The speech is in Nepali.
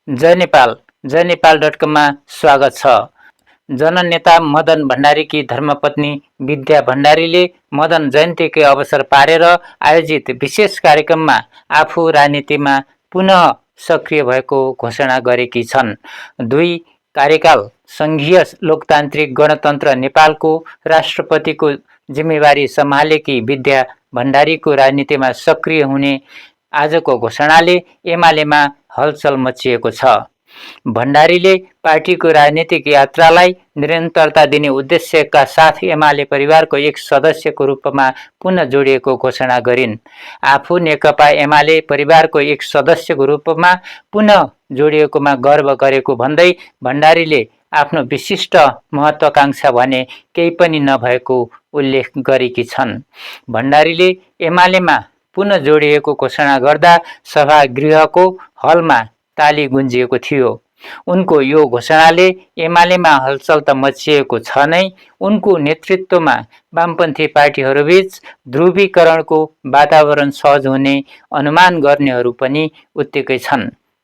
जय नेपाल .com स्वागत छ। जननेता मदन भण्डारीकी धर्मपत्नी विद्या भण्डारीले मदन जयन्तीकै अवसर पारेर आयोजित विशेष कार्यक्रममा आफू राजनीतिमा पुनः सक्रिय भएको घोषणा गरेकी छन्। 2 कार्यकाल संघीय लोकतान्त्रिक गणतन्त्र नेपालको राष्ट्रपतिको जिम्मेवारी सम्हालेकी विद्या भण्डारीको राजनीतिमा सक्रिय हुने आजको घोषणाले एमालेमा हलचल मचिएको छ। भण्डारीले पार्टीको राजनीतिक यात्रालाई निरन्तरता दिने उद्देश्यका साथ एमाले परिवारको एक सदस्यको रूपमा पुनः जोडिएको घोषणा गरिन्। आफू नेकपा एमाले परिवारको एक सदस्यको रूपमा पुनः जोडिएकोमा गर्व गरेको भन्दै भण्डारीले आफ्नो विशिष्ट महत्वाकांक्षा भने केही पनि नभएको उल्लेख गरेकी छन्। भण्डारीले एमालेमा पुनः जोडिएको घोषणा गर्दा सभागृहको हलमा ताली गुन्जिएको थियो। उनको यो घोषणाले एमालेमा हलचल त मचिएको छ नै, उनको नेतृत्वमा वामपन्थी पार्टीहरूबीच ध्रुवीकरणको वातावरण सहज हुने अनुमान गर्नेहरू पनि उत्तिकै छन्।